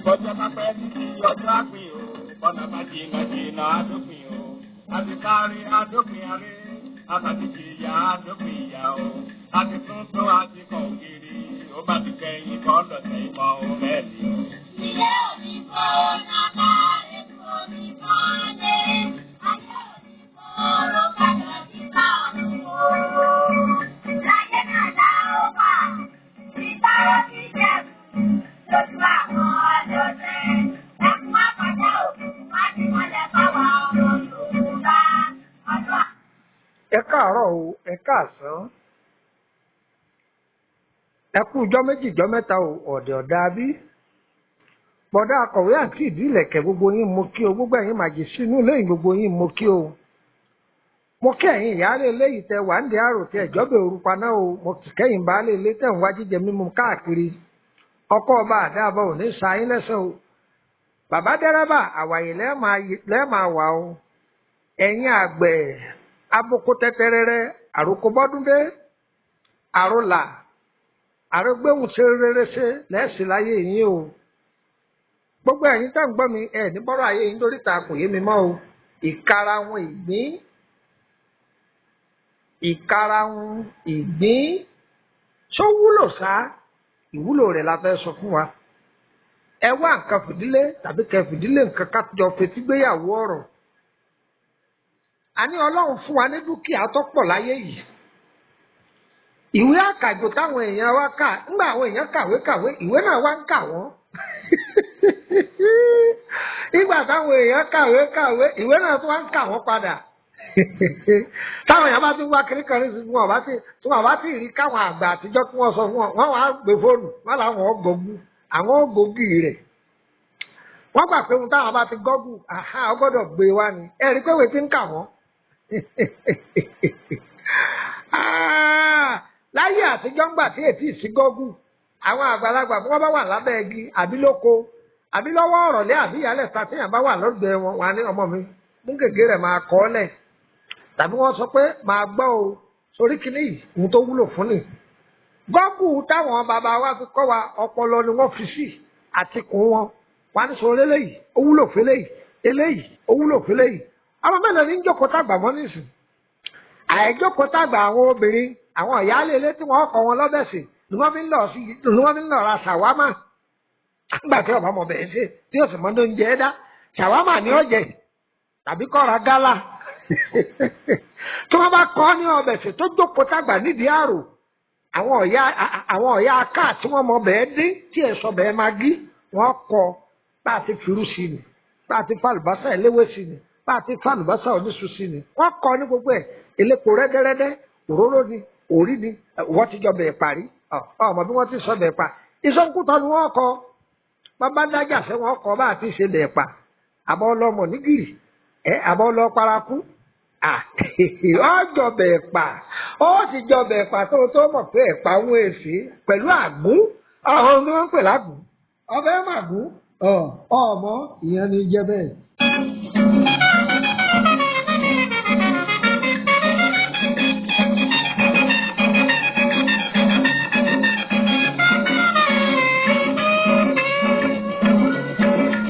Bọ́jọ́ bá pẹ́ títí ọjọ́ àpín o, bọ́nà bá jìnnà jìnnà àdópin o. Àti sáré àdópin aré, àbàtì jìyà àdópin ìyà o. Àti tuntun àti kọ̀ ògiri, ó bá ti kẹ́yìn kọ́ lọ̀tẹ̀ ìmọ̀ o mẹ́ẹ̀lì o. Ilé òní gbóná bá epo òní mọ́lé. Ayé òní kóró padà sí sọ́ọ̀nù o. Láyé náà la ó wà, ìtọ́rọ̀ ti jẹ̀bù lójú àwọn ọlọ́dẹ. Ẹkún àpàdé òkùnkùn má ti mọ́lẹ̀ fáwọn ọmọ Yorùbá. Ọdún Ẹ káàárọ̀ o, ẹ káàsán, ẹ kú ijọ́ méjì ijọ́ mẹ́ta o. Ọ̀dẹ̀ ọ̀dà bí bọ̀dá akọ̀wé àti ìdílẹ̀kẹ̀ gbogbo yín mo kí o, gbogbo ẹ̀yin màjì sínú lẹ́yìn gbogbo yín mo kí o. Mo kí ẹ̀yin ìyáálé eléyìí tẹ wà ń di àrò tẹ ìjọ́bẹ̀ òru paná o. Mo sì kẹ́yìn baálé ilé tẹ̀ ń wá jíjẹ mímu káàkiri. Ọkọ ọba àdáàbọ̀ ò ní sa yín lẹ́sẹ̀ o. Bàbá dẹ́rẹ́bà àwàyè lẹ́ẹ̀máa wà o. Ẹ̀yin àgbẹ̀ aboko tẹ́tẹ́rẹ́rẹ́ àròkọ bọ́dúndé àròlà àrògbéhùn ṣe rere ṣe lẹ́sìn láyé yín o. Gbogbo ẹ̀yin tá ń gbọ́ mi ẹ̀ ní bọ́rọ̀ ayé yín lórí ta kò yé mi mọ́ o. Ìkarahun ìgbín, ìkarahun ìgbín ṣó wúlò sá? Ìwúlò rẹ̀ la fẹ́ sọ fún wa. Ẹ wá nǹkan fìdílé tàbí kẹ fìdílé nǹkan ká jọ fetí gbéyàwó ọ̀rọ̀. Àní Ọlọ́run fún wa ní dúkìá tó pọ̀ láyé yìí. Ìwé àkàjò táwọn èèyàn wa kà, ńgbà àwọn èèyàn kàwé kàwé, ìwé náà wá ń kà wọ́n. Ìgbà táwọn èèyàn kàwé kàwé, ìwé náà tún wá ń kà wọ́n padà. Táwọn èèyàn bá ti ń wá kiri kan nísìnyí, wọn bá ti tí wọn bá ti rí káwọn àgbà àtijọ́ kí wọ́n sọ fún wọn, wọ́n wàá gbé fóònù, wọ́n làwọn ọgọ́gù, àwọn ọgọ́gì rẹ̀. Wọ́n gbà pé ohun táwọn bá ti gọ́gù, àhá, ọ gbọ́dọ̀ gbé wá ni. Ẹ rí pé ìwé ti ń kà wọ́n. Láyé àtijọ́ ńgbà tí ètí ìsí gọ́gù, àwọn àgbàlagbà bí wọ́n bá wà lábẹ́ igi àbí lóko àbí lọ́wọ́ ọ̀rọ̀lẹ́ àbí ìyálẹ̀ ta téèyàn bá wà lọ́dọ̀ wọn, wà ní ọmọ mi mú gègé rẹ̀ máa kọ́ ọ́ lẹ̀, tàbí wọ́n sọ pé máa gbọ́ o sórí kíní yìí ohun tó wúlò fún ni. Gọ́gù táwọn bàbá wa fi kọ́ wa, ọpọlọ ni wọ́n fi sí àtìkù wọn. Wà ní sọ eléyìí ó wúlò fún eléyìí, eléyìí ó wúlò fún eléyìí. Ọmọ mélòó ní jókòó tàgbà mọ́ nísìn? Àìjókòó tàgbà àwọn obìnrin, àwọn ìyáálé ilé tí wọ́n kọ́ wọn lọ́bẹ̀ sí ni wọ́n fi ń lọ sí, ni wọ́n fi ń lọ ra ṣàwámà. Nígbà tí ọba mọ̀ bẹ́ẹ̀ ṣe tí yóò sì mọ́ ní oúnjẹ dá, ṣàwámà ni ó jẹ tàbí kó ra gálà. Tí wọ́n bá kọ́ ní ọbẹ̀ sí tó jókòó tàgbà nídìí àrò, àwọn ọ̀yá aká tí wọ́n mọ bẹ́ẹ̀ dín tí ẹ̀ sọ bẹ́ẹ̀ magí, wọ́n kọ bá a ti firú sí ni, bá a ti falùbásà eléwé sí ni, bá a ti falùbásà oníṣu sí ni. Wọ́n kọ ní gbogbo ẹ̀, elépo rẹ́dẹ́rẹ́dẹ́, òróró ni, òrí ni, wọ́n ti jọ bẹ̀ẹ̀ parí. Ọmọ bí wọ́n ti sọ bẹ̀ẹ̀ pa. Ìsọ̀nkútọ̀ ni wọ́n kọ. Bàbá dájà fẹ́ wọ́n kọ bá a ti ṣe bẹ̀ẹ̀ pa. Àbọ̀ ọlọ́mọ nígìrì, ẹ àbọ̀ ọlọ́ paraku. Ọjọ́ bẹ̀ẹ̀ pa. Ó sì jọ bẹ̀ẹ̀ pa tó tó mọ̀ pé ẹ̀pà ń èsì pẹ̀lú àgún. Ọ̀hún ni wọ́n ń pè lágùn. Ọbẹ̀ màgún. Ọmọ ìyẹn ni jẹ́ bẹ́ẹ̀.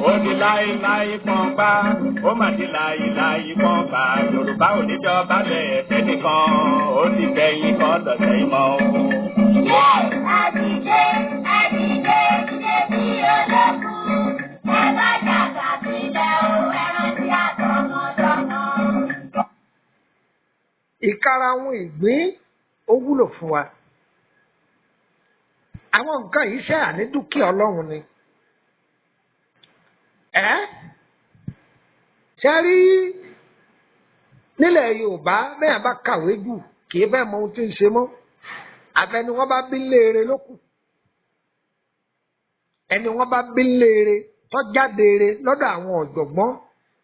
Ó di láéláé pọ́npá, ó mà di láéláé pọ́npá. Yorùbá ò ní jọba lẹ̀ fẹ́ nìkan, ó ti gbẹ̀yìn kan lọ̀tẹ̀ ìmọ̀ o. Ilé àdìdé àdìdé ṣe bí olókùn. Ẹ bá dàgbà sílẹ̀ o, ẹran tí a tọmọtọmọ. Ìkarahun ìgbín ó wúlò fún wa. Àwọn nǹkan yìí ṣe àní dúkìá Ọlọ́run ni. Ẹ́ ṣe rí nílẹ̀ Yorùbá bẹ́ẹ̀ bá kàwé jù kì í fẹ́ mọ ohun tí ń ṣe mọ́. Àfẹni wọ́n bá bí léere ló kù. Ẹni wọ́n bá bí léere tó jáde re lọ́dọ̀ àwọn ọ̀jọ̀gbọ́n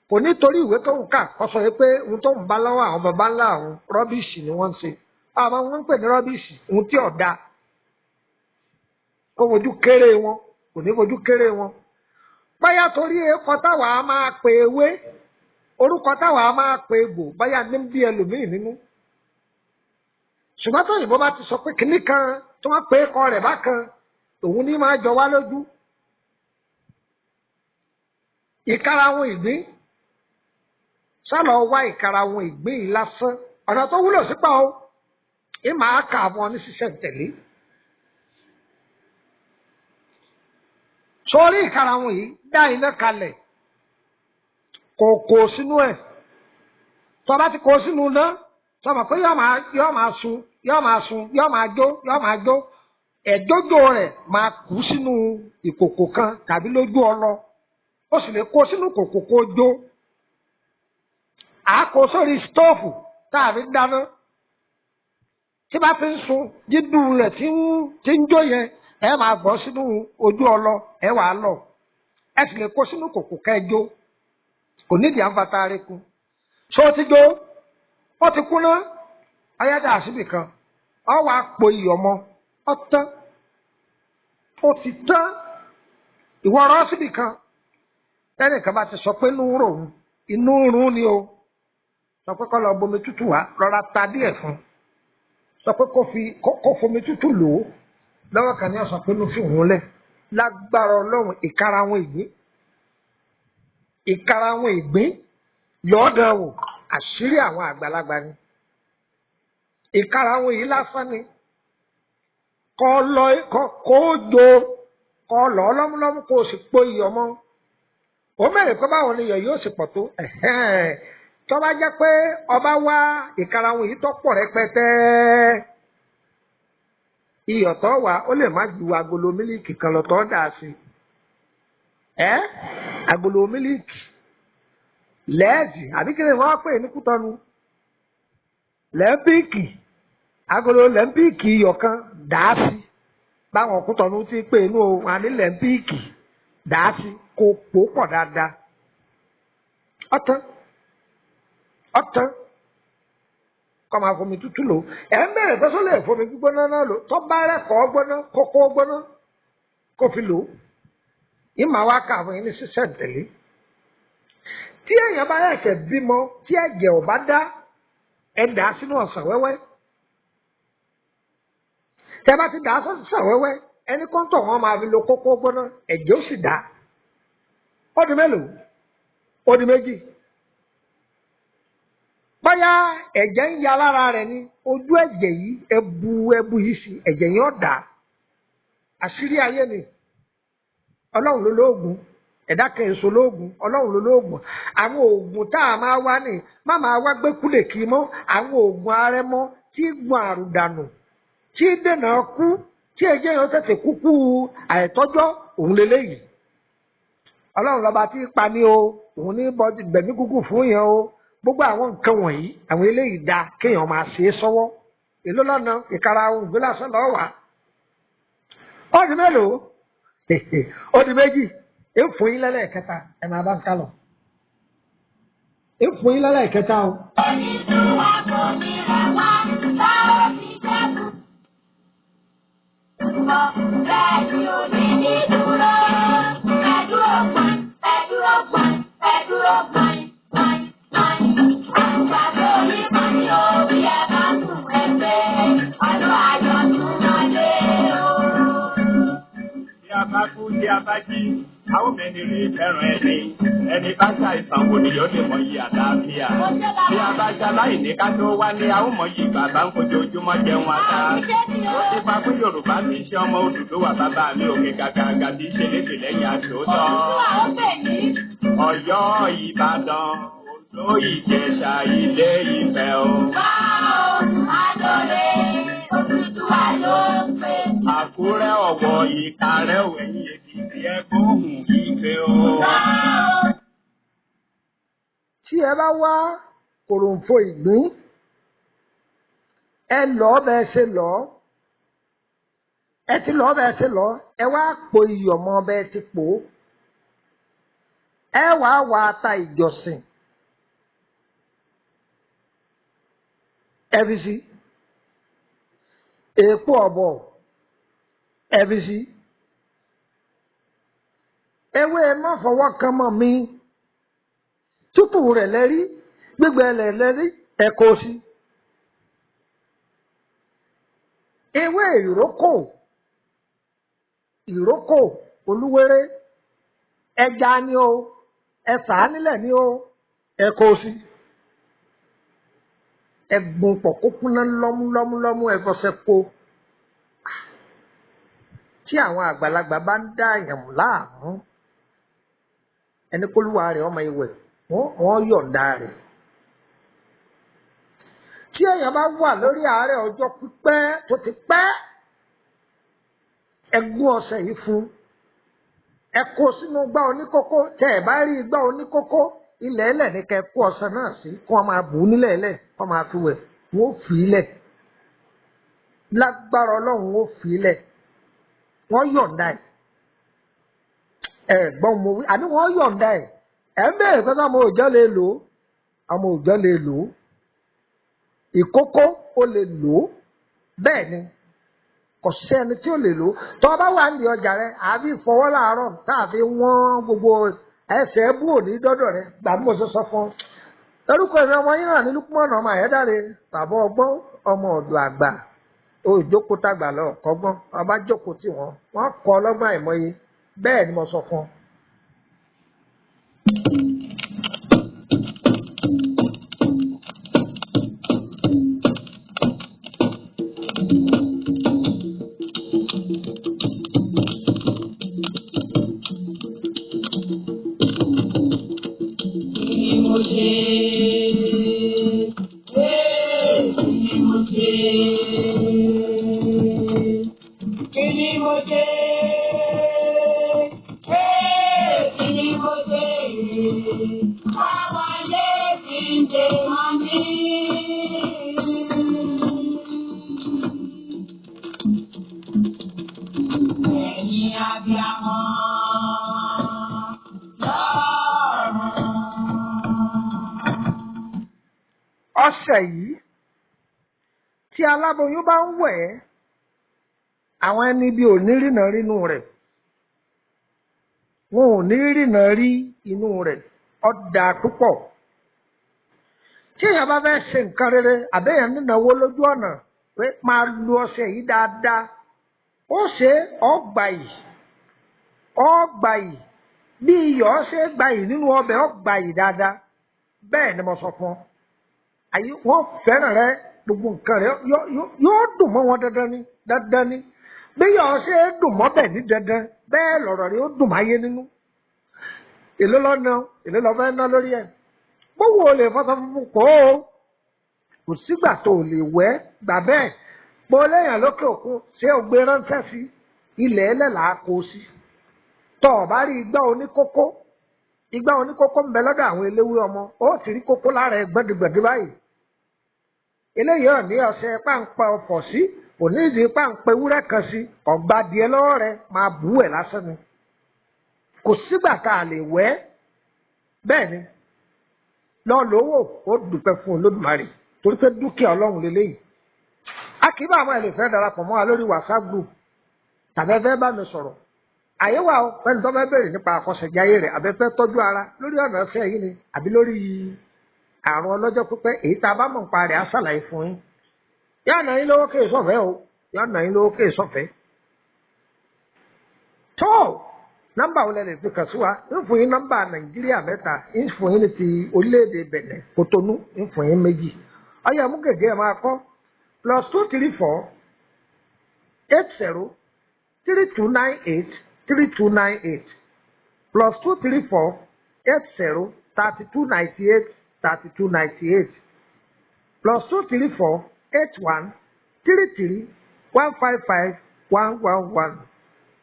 kò nítorí ìwé tó ń kà kó sọ pé ohun tó ń bá lọ́wọ́ àwọn baba ńlá àwọn rọ́bìṣì ni wọ́n ń ṣe. Àwọn wọn ń pè ní rọ́bìṣì ohun tí ọ̀dà kó fojú kéré wọn, kò ní fojú kéré wọn. Báyà torí ẹ̀kọ́ táwa á máa pe ewé, orúkọ táwa á máa pe egbò, báyà ní bí ẹlòmíì nínú. Ṣùgbọ́n tó òyìnbó bá ti sọ pé kinní kan tí wọ́n pe ẹ̀kọ́ rẹ̀ bákan, Òun ní máa jọ wá lójú. Ìkarahun ìgbín, sálọ wá ìkarahun ìgbín yìí lásán, ọ̀nà tó wúlò sípa o, ì máa kà àwọn ní ṣísẹ̀ntẹ̀lé. Sórí ìkarahun yìí, dá iná kalẹ̀, kò kó sínú ẹ̀. Tó bá ti kó sínú iná, tó mọ̀ pé yóò máa sun, yóò máa sun, yóò máa jó, yóò máa jó. Ẹ̀dógó rẹ̀ máa kú sínú ìkòkò kan tàbí lójú ọlọ. Ó sì lè kó sínú kòkò kó jó. À á kó sórí stóòfù tá a fi ń dáná. Tí bá fi ń sun, dídùn rẹ̀ tí ń jó yẹn, ẹ máa gbọ́ sínú ojú ọlọ, ẹ wàá lọ. Ẹ sì lè kó sínú kòkò kẹjọ. Kò nídìí àǹfààní arékun. Ṣé ó ti jó? Ó ti kúná. Ọyá dà síbì kan. Ọ wàá po iyọ̀ mọ́. Ó tán. Ó ti tán. Ìwọ ọ̀rọ̀ síbì kan. Tẹ́nìkan bá ti sọ pé inú ń rò òun, inú ń rún ni o. Sọ pé kó lọ bomi tútù wá, rọra ta díẹ̀ fún un. Sọ pé kó fomi tútù lò ó. Lọ́wọ́ kan ní ó sọ pé inú fi òun lẹ̀. Lágbára Ọlọ́run, ìkarahun ìgbín. Ìkarahun ìgbín lọ́ọ̀dàn wò, àṣírí àwọn àgbàlagbà ni. Ìkarahun yìí lásán ni. Kọ́ lọ kó jo, kọ́ lọ lọ́múlọ́mú kó o sì po iyọ̀ mọ́. Ó mẹ́rin pé báwo ni iyọ̀ yóò sì pọ̀ tó. Tó bá jẹ́ pé ọba wá ìkarahun yìí tó pọ̀ rẹpẹtẹ, iyọ̀ tó wà ó lè má ju agolo mílíìkì kan lọ tó dà sí. Agolo mílíìkì lẹ́ẹ̀dì àbí kí ni wọ́n pè ní Kútọ́nù? Lẹ́ńpíìkì, agolo lẹ́ńpíìkì iyọ̀ kan dà á sí. Báwọn Kútọ́nù ti pè inú o, wọn ní lẹ́ńpíìkì dà á sí kó pò pọ̀ dáadáa. Ọ̀tán, ọ̀tán, kọ́ máa fomi tútù lò. Ẹ̀ ń bẹ̀rẹ̀ pé sọ́lẹ̀ fomi gbígbóná náà lò. Tó bá rẹ̀ kọ́ gbóná, kókó gbóná, kó fi lò. Ìmọ̀ wa kà fún yín ní sísẹ̀ntẹ̀lé. Tí èèyàn bá ẹ̀ṣẹ̀ bímọ, tí ẹ̀jẹ̀ ò bá dá, ẹ dà á sínú ọsàn wẹ́wẹ́. Tẹ́ bá ti dà á sọ́sàn wẹ́wẹ́, ẹni kọ́ńtọ̀ wọn máa fi lo kókó gbóná, ẹ̀jẹ̀ ó sì dá. Ó di mélòó? Ó di méjì. Bóyá ẹ̀jẹ̀ ń ya lára rẹ̀ ni, ojú ẹ̀jẹ̀ yìí, ẹbu ẹbu yìí sí, ẹ̀jẹ̀ yẹn ó dà. Àṣírí ayé ni. Ọlọ́run ló lóògùn. Ẹ̀dá kan èso lóògùn, Ọlọ́run ló lóògùn. Àwọn oògùn tá a máa wá ní, má máa wá gbé kúlè kí mọ́, àwọn oògùn arẹmọ tí gbọn àrùn dànù, tí dènà kú, tí ẹ̀jẹ̀ yẹn tètè kúkú àìtọ́jọ́, òun leléyìí. Ọlọ́run lọ́ba tí pa ní o, òun ní bọ́ gbẹ̀mí gúngùn fún yẹn o. Gbogbo àwọn nǹkan wọ̀nyí, àwọn eléyìí da kéèyàn máa ṣe é sọ́wọ́. Èló lọ́nà ìkarahun ìgbé lásán lọ́wọ́ wá. Ó di mélòó? Ó di méjì. Ń fún yín lẹ́lẹ́kẹta, ẹ máa bá ń kálọ̀. Ń fún yín lẹ́lẹ́kẹta o. Onídùúwà kò ní rẹ̀ wá, bá ó ti jẹ́ bùbọ̀, bẹ́ẹ̀ ni ò ní ní dúró. Ẹ dúró gbọ̀n, ẹ dúró gbọ̀n, ẹ dúró gbọ̀n, gbọ̀n, gbọ̀n. Àgbàdo yìí kan ní orí ẹ bá sùn ẹgbẹ́, ọdún ayọ̀ tún máa dé o. Bí a bá kú, tí a bá jí, a ó mẹ́ni rí fẹ́ràn ẹni. Ẹni bá ṣàìsàn wò ni yóò lè mọyì àlàáfíà. Bí a bá ṣaláìní ká tó wá ní, a ó mọyì bàbá ń fojoojúmọ́ jẹun ata. Ó ti pa fún Yorùbá tí í ṣe ọmọ Odùduwà bàbá mi òkè gàgàgà tí í ṣe lédè lẹ́yìn aṣòótọ́. Òdùdúwà ó pè ní. Ọ̀yọ́ Ìbàdàn, Oǹdó Ìjẹ̀ṣà, Ilé Ifẹ̀ o. Wá o, Adòrè, Òdùdúwà ló ń pè. Àkúrẹ́ Ọ̀wọ̀ Ìkàrẹ́ ò ẹ̀yìn Èkìtì ẹ gbóhùn Ifẹ̀ o. Wá o. Tí ẹ bá wá kòròǹfo ìgbín, ẹ lọ́ bẹ́ẹ̀ ṣe lọ́. Ẹ ti lọ́ bẹ́ẹ̀ ṣe lọ́. Ẹ wá po iyọ̀ mọ́ bẹ́ẹ̀ ti pò ó. Ẹ wàá wá ata ìjọsìn. Ẹ fi sí. Èèpo ọ̀bọ̀ ẹ fi sí. Ewé má fọwọ́ kan mọ́ mi. Tútù rẹ̀ lẹ́rí, gbígbẹ rẹ̀ lẹ́rí, ẹ kó sí. Ewé ìrókò Ìrókò olúwéré, ẹja ni o, ẹsà nílẹ̀ ni o, ẹ kó o sí. Ẹgbùn pọ̀ kó kúnná lọ́múlọ́múlọ́mú, ẹ fọṣẹ kó. Tí àwọn àgbàlagbà bá ń dá àyàn láàmú, ẹni kólúwa rẹ̀ ọmọ ìwẹ̀, wọ́n yọ̀ǹda rẹ̀. Tí èèyàn bá wà lórí àárẹ̀ ọjọ́ pípẹ́ tó ti pẹ́, ẹ gún ọṣẹ yìí fún, ẹ kó sínú igbá oníkókó. Tẹ ẹ bá rí igbá oníkókó, ilẹ̀ ẹlẹ̀ ní kẹ́ ẹ kó ọṣẹ náà sí, kó wọn máa bù ú nílẹ̀ ẹlẹ̀, kó máa fi wẹ̀, wọ́n ó fi í lẹ̀. Lágbára Ọlọ́run, wọ́n ó fi í lẹ̀, wọ́n yọ̀ǹda ẹ̀. Ẹ gbọ́n mo wí, àní wọ́n yọ̀ǹda ẹ̀. Ẹ̀ ń bèèrè pé ọmọ òòjọ́ lè lò ó, ọmọ òòjọ́ lè lò ó, ìkókó ó lè lò ó. Bẹ́ẹ̀ ni, kò sẹ́ni tí ó lè lò ó. Tó o bá wà ní ọjà rẹ, àbí ìfọwọ́ làárọ̀ tàbí wọ́n gbogbo ẹsẹ̀ bú òní dọ́dọ̀ rẹ, gbà bí mo ṣe sọ fún ọ. Orúkọ ìran ọmọ yín náà ní Lúkúmọ̀nà ọmọ Àyẹ́dáre, bàbá ọgbọ́n, ọmọ ọ̀dọ̀ àgbà. Òjòkó tàgbà lọ kọ́gbọ́n, ọba jókòó tì wọ́n, wọ́n kọ́ ọlọ́gbọ́n àìmọye. Bẹ́ẹ̀ ni mo sọ fún ọ. Kí ni mo ṣe? Ee, kí ni mo ṣe? Kí ni mo ṣe? Ee, kí ni mo ṣe? Báwa lè fi ń ṣe mọ́ ní. Ẹ̀yin abiyamọ lọ́run. Ọṣẹ yìí, tí aláboyún bá ń wẹ̀ ẹ́, àwọn ẹni bí ò ní rìnà rínú rẹ̀, wọn ò ní rìnà rí inú rẹ̀. Ọ̀dà púpọ̀. Tí èèyàn bá fẹ́ ṣe nǹkan rere, àbẹ́yẹn nínáwó lójú ọ̀nà pé máa lu ọṣẹ yìí dáadáa, ó ṣe ọgbà yìí, ọgbà yìí bí iyọ̀ ṣe gbà yìí nínú ọbẹ̀, ọgbà yìí dáadáa. Bẹ́ẹ̀ ni mo sọ fún ọ. Àyè wọ́n fẹ́ràn rẹ, gbogbo nǹkan rẹ yóò dùn mọ́ wọn dandan ni, dandan ni. Bí yọ̀ ṣe é dùn mọ́ bẹ̀ ní dandan, bẹ́ẹ̀ lọ̀rọ̀ rẹ ó dùn máyé nínú. Èló lọ ná, èló lọ fẹ́ ná lórí ẹ̀? Gbówó o lè fọṣọ funfun kó o, kò sígbà tó o lè wẹ́ gbà bẹ́ẹ̀. Pọ̀ léèyàn lókè òkun, ṣé o gbé ránṣẹ́ sí ilẹ̀ ẹlẹ́làá kó sí? Tọ́ ọ bá rí igbá oníkókó, igbá oníkókó ń bẹ lọ́dọ̀ àwọn eléwé ọmọ, ó sì rí kókó lára ẹ gbẹ́dùgbẹ̀dù báyìí. Eléyìí ò ní ọṣẹ páńpẹ́ ọ̀fọ̀ sí, kò ní ìdí páńpẹ́ ewúrẹ́ kan sí, ọ̀gbà díẹ̀ lọ́wọ́ rẹ máa bù ẹ̀ lásán ni. Kò sígbà tá a lè wẹ́. Bẹ́ẹ̀ ni, lọ lówó, ó dúpẹ́ fún Olódùmarè torí pé dúkìá Ọlọ́run lélẹ́yìí. A kì í bá àwọn ẹlẹ́fẹ́ darapọ̀ mọ́ wa lórí WhatsApp group tàbí ẹ fẹ́ bá mi sọ̀rọ̀. Àyè wà ó fẹ́ni tó fẹ́ bèrè nípa àkọsẹ̀jáyé rẹ̀, àbẹ́ fẹ́ tọ́jú ara lórí ọ̀nà ọ̀sẹ̀ yìí ni, àbí lórí àrùn ọlọ́jọ́ pípẹ́, èyí tá a bá mọ̀ nípa rẹ̀ á ṣàlàyé fún yín. Yóò ná yín lówó kéè sọ̀fẹ́ o, yóò ná yín lówó kéè sọ̀fẹ́. Tó nọ́mbà wo lẹ lè fi kàn sí wa? Ń fún yín nọ́mbà Nàìjíríà mẹ́ta, ń fún yín ní ti orílẹ̀-èdè Bẹ̀nẹ̀ Kòtónú, ń fún yín méjì. Ọyọ mú gègé ẹ máa kọ́ +234 80 3298 3298, +234 80 3298 3298, +234 81 33 155 111,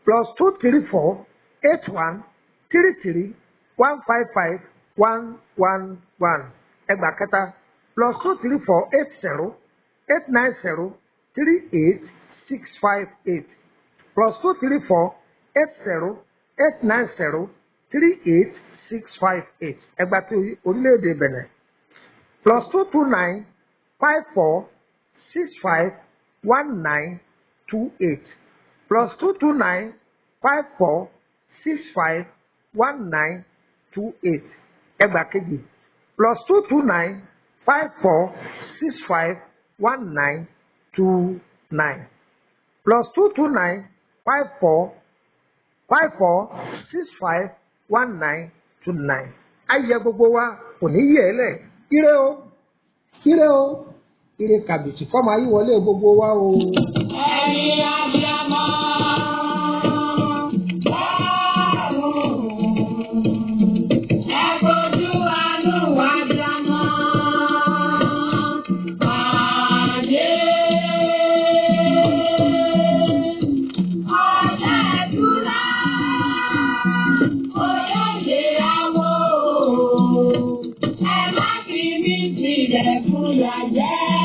+234 81 33 155 111. Ẹgbàá kẹta, +234 80 890 38 658, +234 80 890 38 658. Ẹgbàá tí orílẹ̀-èdè Benin, +229 54 65 19 28, +229 54 65 19 28. Ẹgbàá kejì, +229 54 65 19 29, +229 54 54651929. Ayẹ gbogbo wa kò ní yẹ̀ ẹ́ lẹ̀. Ire o, ire o, ire kàbìtì kọ́ máa yí wọlé gbogbo wa o. Ẹ̀yin abiyamọ, ẹ fojú àánú wa dáná. Pàdé. Ọ̀la ìtura, òye àwọ̀, ẹ má fi mí sílẹ̀ fún yàjẹ́.